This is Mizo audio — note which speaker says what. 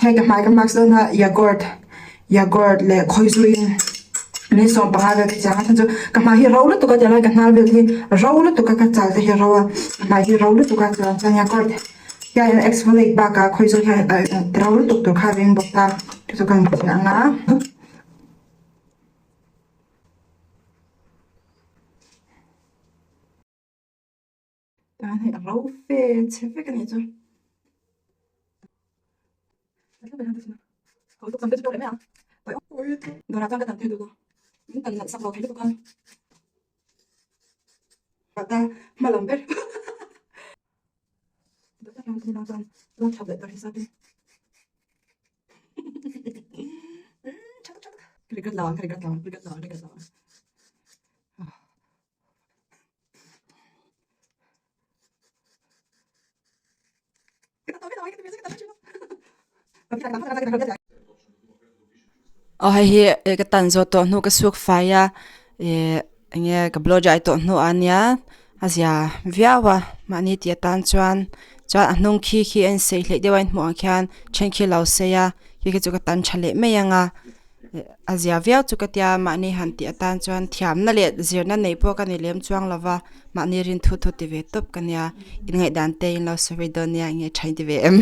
Speaker 1: Hei ka hmai ka mask dawn a yogurt yogurt leh khawizuin ni 15 vel ka chiang a chhan chu ka hmai hi ro lutuk a tiang lai ka hnar vel hi ro lutuk a ka chal te hi ro a ka hmai hi ro lutuk a chuan chuan yogurt hian exfoliate bakah khawizu hian ro lutuk tur kha a ring bawk a chu chu ka inchhiah ang a. Tan hei a ro fe chhe vek a nih chu. Dawrah chuan ka tan thei duh lo. Min tan nalh sak lo thei lutuk a. Ta hma lam ber. Regret lo ang, regret lo ang, regret lo ang, regret lo ang.
Speaker 2: Aw hei hi ka tan zawh tawh hnu ka suk fai a ih eng nge ka blow dry tawh hnu ah nia a zia viau a mahni tih atan chuan chuan a hnung khi khi a inseih hleih deuh a in hmuh ang khian then khi a lo sei a khi khi chu ka tan tha leh mai ang a. A zia viau chu ka tia mahni han tih atan chuan thiamna leh zirna nei pawh ka ni lem chuang lo va mahni rin thu thu ti ve tawp ka nia inngaihdan te in lo sawi dawn nia enge tha in ti ve em.